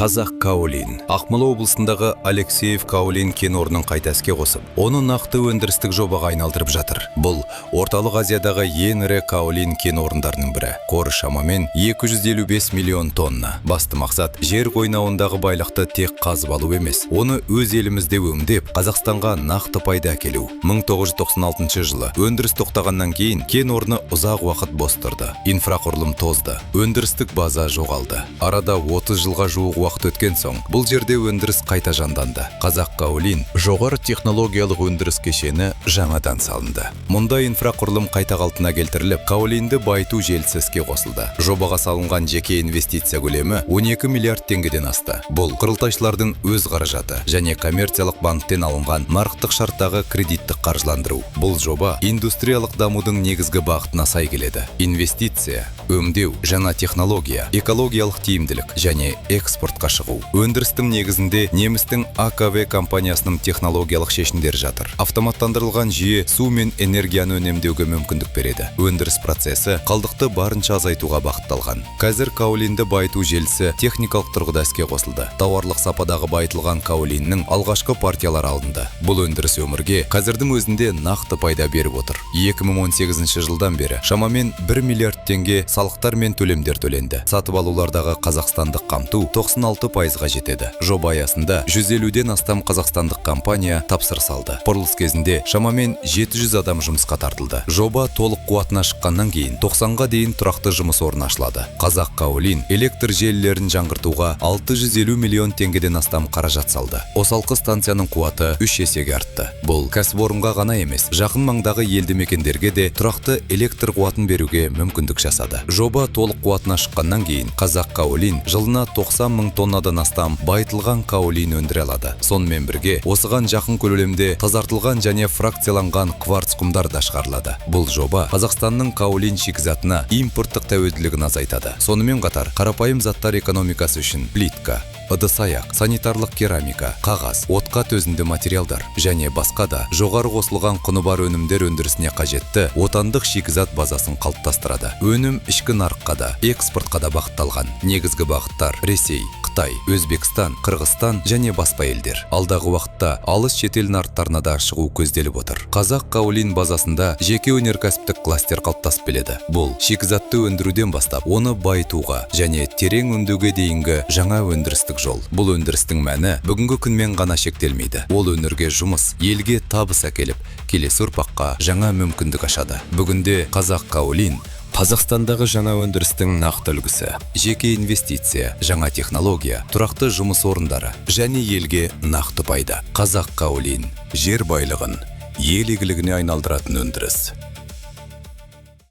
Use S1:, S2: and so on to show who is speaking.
S1: Қазақ Каолин Ақмола облысындағы Алексеев Каолин кен орнын қайта іске қосып, оны нақты өндірістік жобаға айналдырып жатыр. Бұл Орталық Азиядағы ең ірі каолин кен орындарының бірі. Қоры шамамен 255 миллион тонна. Басты мақсат — жер қойнауындағы байлықты тек қазып алу емес, оны өз елімізде өңдеп, Қазақстанға нақты пайда әкелу. 1996 жылы өндіріс тоқтағаннан кейін кен орны ұзақ уақыт бос тұрды. Инфрақұрылым тозды, өндірістік база жоғалды. Арада 30 жылға жуық уақыт өткен соң бұл жерде өндіріс қайта жанданды. Қазақ Каолин жоғары технологиялық өндіріс кешені жаңадан салынды. Мұнда инфрақұрылым қайта қалпына келтіріліп, каолинді байыту желісі іске қосылды. Жобаға салынған жеке инвестиция көлемі 12 миллиард теңгеден асты. Бұл құрылтайшылардың өз қаражаты және коммерциялық банктен алынған нарықтық шарттағы кредиттік қаржыландыру. Бұл жоба индустриялық дамудың негізгі бағытына сай келеді: инвестиция, өңдеу, жаңа технология, экологиялық тиімділік және экспортқа шығу. Өндірістің негізінде немістің АКВ компаниясының технологиялық шешімдері жатыр. Автоматтандырылған жүйе су мен энергияны үнемдеуге мүмкіндік береді. Өндіріс процесі қалдықты барынша азайтуға бағытталған. Қазір каолинді байыту желісі техникалық тұрғыда іске қосылды. Тауарлық сападағы байытылған каолиннің алғашқы партиялары алынды. Бұл өндіріс өңірге қазірдің өзінде нақты пайда беріп отыр. 2018 жылдан бері шамамен 1 миллиард теңге салықтар мен төлемдер төленді. Сатып алулардағы қазақстандық қамту 96%-ға жетеді. Жоба аясында 150-ден астам қазақстандық компания тапсырыс алды. Құрылыс кезінде шамамен 700 адам жұмысқа тартылды. Жоба толық қуатына шыққаннан кейін 90-ға дейін тұрақты жұмыс орны ашылады. Қазақ Каолин электр желілерін жаңғыртуға 650 миллион теңгеден астам қаражат салды. Қосалқы станцияның қуаты үш есеге артты. Бұл кәсіпорынға ғана емес, жақын маңдағы елді мекендерге де тұрақты электр қуатын беруге мүмкіндік жасады. Жоба толық қуатына шыққаннан кейін Қазақ Каолин жылына 90 мың тоннадан астам байытылған каолин өндіре алады. Сонымен бірге осыған жақын көлемде тазартылған және фракцияланған кварц құмдар да шығарылады. Бұл жоба Қазақстанның каолин шикізатына импорттық тәуелділігін азайтады. Сонымен қатар қарапайым заттар экономикасы үшін плитка, ыдыс аяқ, санитарлық керамика, қағаз, отқа төзімді материалдар және басқа да жоғары қосылған құны бар өнімдер өндірісіне қажетті отандық шикізат базасын қалыптастырады. Өнім ішкі нарыққа да, экспортқа да бағытталған. Негізгі бағыттар — Ресей, Қытай, Өзбекстан, Қырғызстан және басқа елдер. Алдағы уақытта алыс шетел нарықтарына да шығу көзделіп отыр. Қазақ Каолин базасында жеке өнеркәсіптік кластер қалыптасып келеді. Бұл шикізатты өндіруден бастап, оны байытуға және терең өңдеуге дейінгі жаңа өндірістік жол. Бұл өндірістің мәні бүгінгі күнмен ғана шектелмейді. Ол өңірге жұмыс, елге табыс әкеліп, келесі ұрпаққа жаңа мүмкіндік ашады. Бүгінде Қазақ Каолин — Қазақстандағы жаңа өндірістің нақты үлгісі. Жеке инвестиция, жаңа технология, тұрақты жұмыс орындары және елге нақты пайда. Қазақ Каолин — жер байлығын ел игілігіне айналдыратын өндіріс.